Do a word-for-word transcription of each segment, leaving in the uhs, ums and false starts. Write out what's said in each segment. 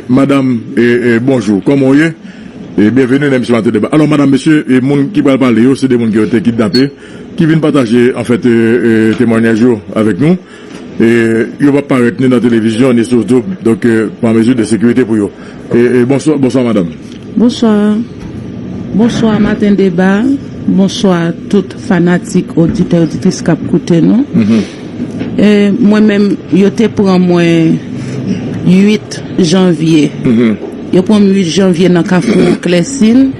Madanm, e, e, bonjou, kòman w ye? E byenveni nan emisyon Maten Deba. Alò, madanm, mesye, e moun ki pral pale yo, se de moun ki yo te kidnape, ki vin pataje, anfèt, e, e, temwanyaj yo avèk nou. E yo p ap parèt ni nan televizyon, ni sou YouTube, donk, e, pa mezi de sekirite pou yo. E, e, bonswa, bonswa, madanm. Bonswa. Bonswa, Maten Deba. Bonswa, tout fanatik, oditè, oditris k ap koute nou. E, mwen menm, yo te pran mwen uit janvye. Yo pran m uit janvye nan Kafou Klèsin,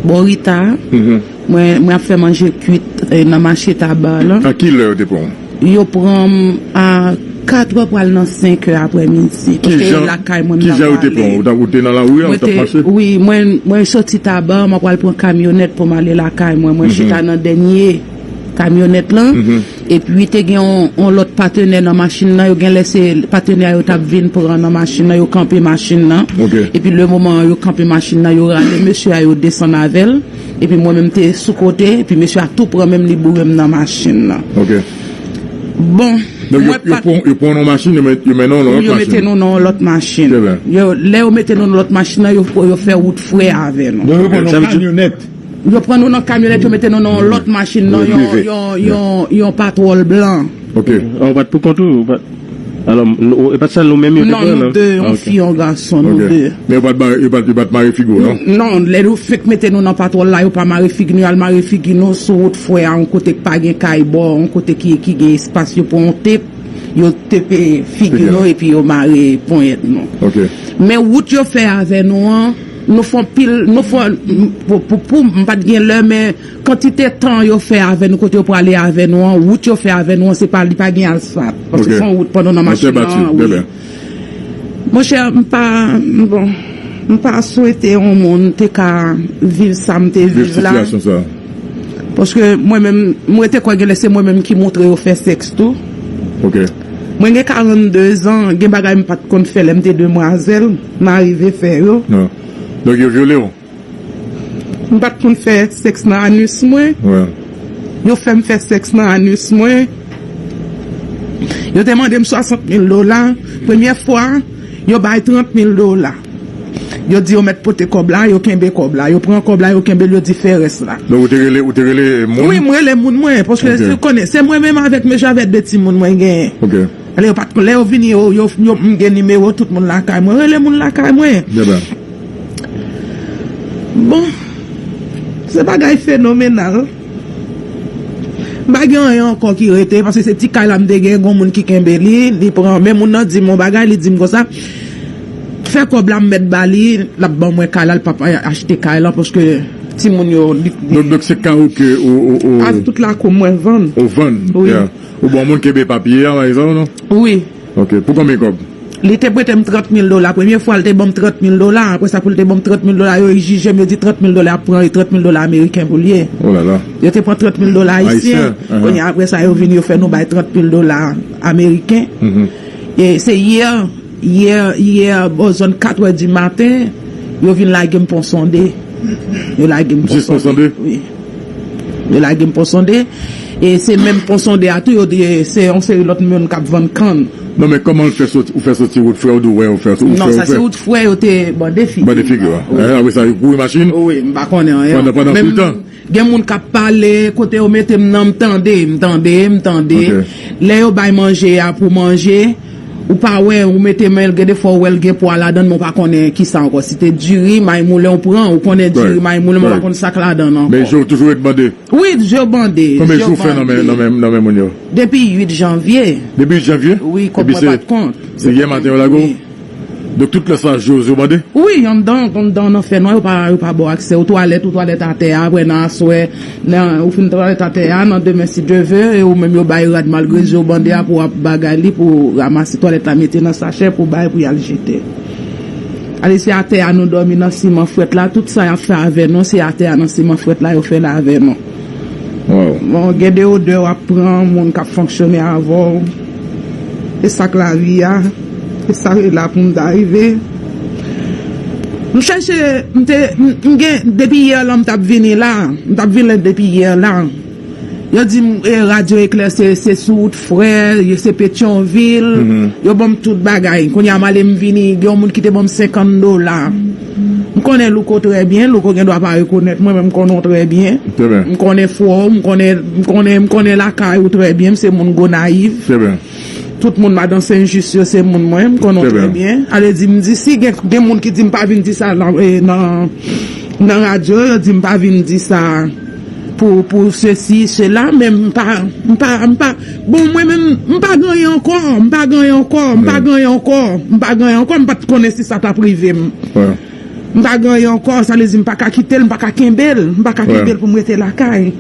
bò Rita. Mwen, mwen ap fè manje kwit, e, nan mache Taba lan. A ki lè yo te pran w? Yo pran m a katrè pral nan senkè aprèmidi. Paske lakay mwen m t ap prale. Ki jan yo te pran w? Ou t ap, ou te nan lari a, ou t ap mache? Wi, mwen, mwen soti Taba, mwen pral pran kamyonèt pou m ale lakay mwen. Mwen chita nan dènye kamyonèt lan. Epi te gen yon, yon lòt patenè nan machin nan. Yo genlè se patenè a yo t ap vin pran nan machin nan. Yo kanpe machin nan. Epi le moman yo kanpe machin nan, yo rale mesye a, yo desann avè l. Epi mwen menm te sou kote, epi mesye a tou pran men m, li boure m nan machin nan. Bon, donk, yo, mwen yo pa pran, yo pran w nan machin, yo met, yo mennen w nan yon lòt machin. Yo mete nou nan yon lòt machin. Yo, lè yo mete nou nan lòt machin nan, yo, yo fè wout frè avè nou. Donk, yo pran nou nan kamyonèt. Yo pran nou nan kamyonèt, yo mete nou nan yon lòt machin, nan yon, yon, yon, yon patwòl blan. Ok. Ah, ou pa t pou kont ou? Ou pa t... Alò, nou, e pa t sèl nou menm yo te pran, non? Non, nou de, yon fi, yon gason, nou de. Men yo pa t mare, yo pa t, yo pa t mare figi w, non? Non, lè yo fenk mete nou nan patwòl la, yo pa mare figi nou, y al mare figi nou sou wout frè a, yon kote k pa gen kay bò, yon kote ki, ki gen espas, yo pran yon tep, yo tepe figi nou, epi yo mare ponyèt nou. Ok. Men wout yo fè avè nou an, nou fè anpil, nou fè, pou, pou, pou, m pa t gen lè, men kantite tan yo fè avè nou, kote yo prale avè nou an, wout yo fè avè nou an, se pa, li pa gen asfalt. Paske se yon wout pandan nan machin nan, wi. Monchè, m pa, bon, m pa swete yon moun te ka viv sa m te viv la. Viv sitiyasyon sa. Paske mwen menm, m rete kwè genlè se mwen menm ki montre yo fè sèks tou. Ok. Mwen gen karannde zan, gen bagay m pa t konn fè lè m te demwazèl, m arive fè yo. Non. Donk yo vyole w? M pa t konn fè sèks nan anis mwen. Yo fè m fè sèks nan anis mwen. Yo te mande m swasant mil dola. Premyè fwa, yo bay trant mil dola. Yo di yo mèt pote kòb la, yo kenbe kòb la. Yo pran kòb la, yo kenbe l, yo di fè rès la. Donk ou te rele, ou te rele moun? Wi, m rele moun mwen, paske ou konnen, se mwen menm avèk mesye avèk de timoun mwen genyen. Ok. Lè yo pa t, lè yo vini, yo, yo, yo, m gen nimewo tout moun lakay mwen. Rele moun lakay mwen. Bon, se bagay fenomenal. M pa gen anyen ankò ki rete, paske se ti kay la m te gen, gon moun ki kenbe li, li pran. Men moun nan di m yon bagay, li di m konsa, fè kòb la m mèt ba li, l ap ban mwen kay la, l p ap achte kay la, paske timoun yo, li, li... Donk, donk se kay ou ke ou, ou, ou... A, tout lakou mwen vann. Ou vann? Wi. Yeah. Ou bon moun kenbe papye a, pa egzanp, non? Wi. Ok, pou konbyen kòb? Li te prete m trant mil dola. Premye fwa, li te ban m trant mil dola. Apre sa, pou li te ban m trant mil dola, yo egzije m, yo di trant mil dola ap pran, e trant mil dola ameriken pou l ye. Oh là là. Yo te pran trant mil dola ayisyen. Ayisyen, ahan. Kounye a, apre sa, yo vin, yo fè nou bay trant mil dola ameriken. Mhm. E se yè, yè, yè, bò zòn katrè di maten, yo vin lage m Pon Sonde. Yo lage m Pon Sonde. Jis Pon Sonde? Wi. Yo lage m Pon Sonde. E se menm Pon Sonde a tou, yo di, e, se yon seri lòt moun k ap vann kann. Non, men kòman l fè soti, ou fè soti wout frè, ou di w wè, ou fè, ou fè, ou fè? Non, sa se wout frè, yo te bande figi. Bande figi, wi. Wi. Eh, apre sa, yo kouri machin? Wi, m pa konnen anyen. Pandan, pandan tout tan? Gen moun k ap pale, kote yo mete m nan, m tande, m tande, m tande. Ok. Lè yo bay manje a pou manje, ou pa wè, ou mete men l, gen de fwa ou wè l gen pwa ladan l, men ou pa konnen kisa ankò. Si te diri, may moulen ou pran, ou konnen diri, may moulen, men ou pa konn sa k ladan l ankò. Men je w toujou ret bande? Wi, je w bande. Konbyen jou w fè nan men, nan men, nan men moun yo? Depi uit janvye. Depi uit janvye? Wi, kòb mwen pa t kont. Epi se, se yè maten yo lage w? Wi. Donk, tout lè sa, je w bande? Wi, anndan, anndan nan fènwa, yo pa, yo pa ba w aksè. Ou twalèt, ou twalèt atè a, apre nan aswè, nan, ou fin twalèt atè a, nan demen, si Dye ve, e ou menm yo bay rad malgre je w bande a pou w ap bagay li, pou w ranmase twalèt la, mete nan sachè, pou w bay, pou y al jete. Ale, se atè a nou dòmi nan siman frèt la, tout sa y ap fè avè nou, se atè a nan siman frèt la, yo fè l avè nou. Bon, gen de odè w ap pran, moun k ap fonksyone avè w. E sa k lavi a. E sa ki la pou m ta rive. M chèche, m te, m, m gen, depi yè lan m t ap vini la. M t ap vini depi yè lan. Yo di m, e, Radyo Eklè se, se sou wout Frè, yo se Petyonvil. Yo ban m tout bagay. Kounye a m ale m vini, gen yon moun ki te ban m senkant dola. M konnen Louko trè byen, Louko gen dwa pa rekonèt mwen, men m konnen w trè byen. M konnen fò w, m konnen, m konnen, m konnen lakay ou trè byen, m se moun Gonayiv. Tout moun madan Sen Jis yo se moun mwen, m konnen w trè byen. Ale di m di si gen, gen moun ki di m pa vin di sa nan, e, nan, nan radyo, yo di m pa vin di sa pou, pou sesi, sela, men m pa, m pa, m pa, bon, mwen menm, m pa genyen ankò, m pa genyen ankò, m pa genyen ankò, m pa genyen ankò, m pa t konnen si sa t ap rive m. M pa genyen ankò, sa vle di m pa ka kite l, m pa ka kenbe l, m pa ka kenbe l pou m rete lakay.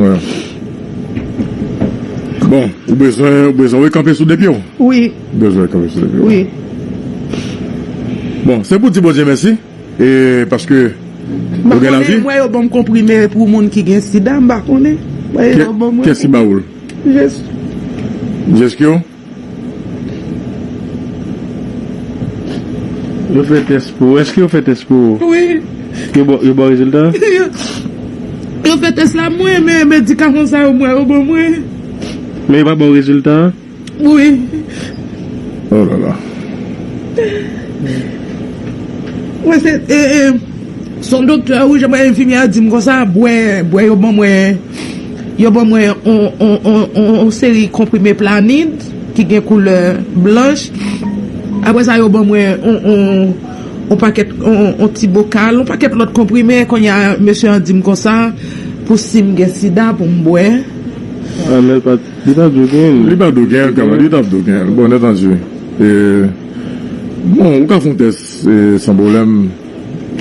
Bon, ou bezwen, ou bezwen rekanpe sou de pye w? Wi. Ou bezwen rekanpe sou de pye w? Wi. Bon, se pou di Bondye mèsi. E paske ou gen lavi. M pa konnen, m wè yo ban m konprime pou moun ki gen sida, m pa konnen. M wè yo ban mwen. Kiyès ki ba ou l? Jezi. Jezi ki ou? Yo fè tès pou ou. Èske yo fè tès pou ou? Wi. Yo ba, yo ba w rezilta? Yo, yo fè tès la mwen, men medikaman sa yo mwen, yo ban mwen. Men yo pa ba w rezilta? Wi. Oh la la. Mwen se, e, e, se yon doktè, wi, jan mwen enfimyè a di m konsa, bwè, bwè yo ban mwen, yo ban mwen on, on, on, on, on seri konprime Planid ki gen koulè blanch. Apre sa, yo ban mwen on, on, on pakèt, on, on ti bokal, on pakèt lòt konprime. Kounye a, mesye an di m konsa, pou si m gen sida, pou m bwè. Ah, men l pa t Li t ap dwe genyen l. Li pa dwe genyen l kanmenm, li t ap dwe genyen l. Bon, nètanji. E, bon, ou ka fè yon tès e, san pwoblèm.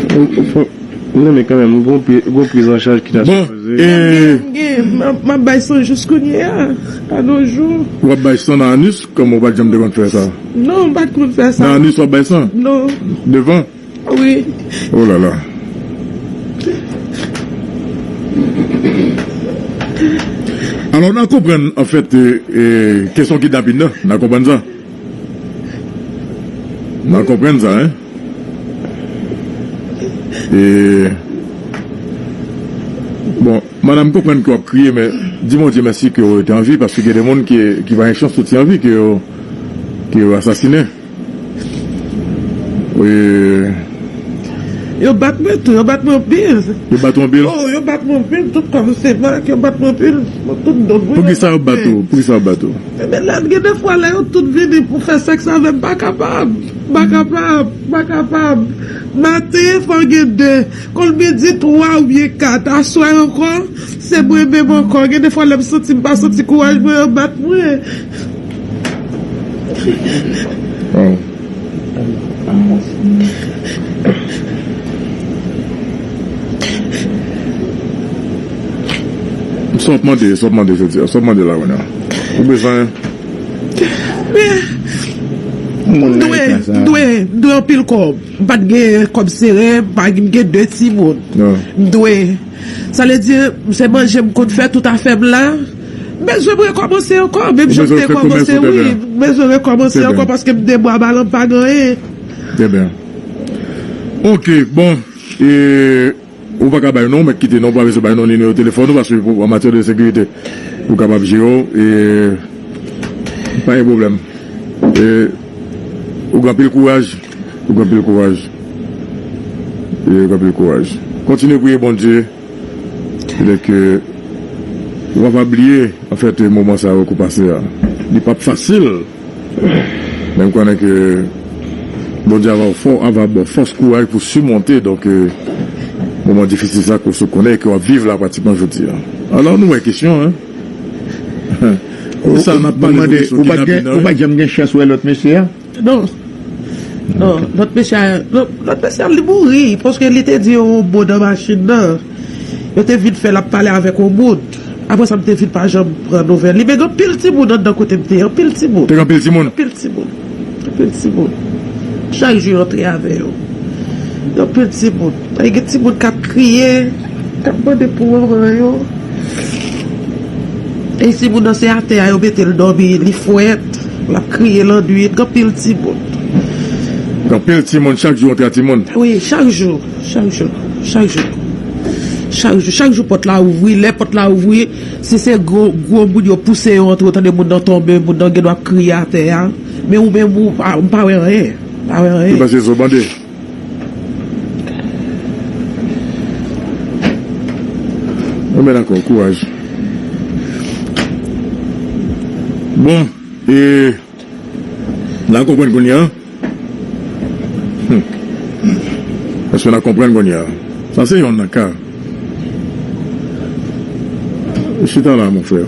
Ou, ou fè, m renmen kanmenm, gon pri, gon priz an chaj ki ta sipoze. Bon, e, m gen, m ap, m ap bay san jis kounye a, a nos jours. W ap bay san nan anis, kòman ou pa t janm te konn fè sa? Non, m pa t konn fè sa. Nan anis w ap bay san? Non. Devan? Wi. Oh la la. Alò, n a konprann, anfèt, e, e, kesyon kidnapin nan, n a konprann sa. N a konprann sa, en. E, bon, madanm, m konprann ke w ap kriye, men di Bondye mèsi ke w rete an vi, paske gen de moun ki, ki pa gen chans soti an vi, ke yo, ke yo asasinen. Wi. Yo bat mwen tou, yo bat mwen anpil. Yo bat ou anpil? Oh, yo bat mwen anpil, tout kò m se mak, yo bat mwen anpil. Mwen tout do mwen. Poukisa yo bat ou? Poukisa yo bat ou? Ebyen, lè, gen de fwa, lè yo tout vini pou fè sèks avè m, m pa kapab. M pa kapab, m pa kapab. Maten, fò gen de. Kon l midi, twa oubyen kat. Aswè ankò, se mwen menm ankò. Gen de fwa, lè m santi m pa santi kouraj mwen, yo bat mwen. Waw. Sa w ap mande, sa w ap mande jodi a, sa w ap mande la kounye a. Ou bezwen. M dwe, m dwe, m dwe anpil kòb. M pa t gen kòb sere, m pa gen, m gen de timoun. M dwe. Sa vle di, se manje m konn fè tout afè m la. M bezwen rekòmanse ankò, menm jan m te kòmanse, wi. M bezwen rekòmanse ankò paske m de bwa balan m pa gen anyen. Trè byen. Ok, bon. E, ou pa ka bay non, ou mèt kite non, ou pa bezwen bay non, nimewo telefòn ou, paske pou, an matyè de sekirite, ou kapab jere w, e, pa gen pwoblèm. E, ou gen anpil kouraj, ou gen anpil kouraj. E, ou gen anpil kouraj. Kontinye priye Bondye. Petèt ke w ap bliye, anfèt, moman sa yo ke w pase a. Li p ap fasil. Men m konnen ke Bondye ava fò, ava ba w fòs, kouraj pou simonte, donk, e, moman difisil sa ke w sot konnen e ke w ap viv la pratikman jodi a. Alò, nou wè kesyon, en. Sa n ap pale de kesyon kidnapin nan, wi. Ou pa t janm gen chans wè lòt mesye a? Non. Non, lòt mesye a, lòt, lòt mesye a, li mouri, paske li te di yon mo nan machin nan. Yo te vin fè l ap pale avèk yon moun. Apre sa, m te vin pa janm pran nouvèl li. Men gen anpil timoun anndan kote m te ye, anpil timoun. Te gen anpil timoun? Anpil timoun. Anpil timoun. Chak jou yo antre avè yo. Gen anpil timoun. Gen timoun k ap kriye, k ap mande pou manman yo. E timoun nan se atè a yo mete l dòmi, li frèt, l ap kriye lannwit, gen anpil timoun. Gen anpil timoun, chak jou yon tra timoun. Wi, chak jou, chak jou, chak jou. Chak jou, chak jou pòt la ouvri. Lè pòt la ouvri, si se gwo, gwo moun yo pouse yo antre, ou tande moun nan tonbe, moun nan gen dwa ap kriye atè a. Men ou menm, ou pa, m pa wè anyen. M pa wè anyen. Li pase zo bande. Anben, dakò, kouraj. Bon, e, n a konprann kounye a. Hmm. Èske n a konprann kounye a? Sa se yonn nan ka. Chita la, mon frè.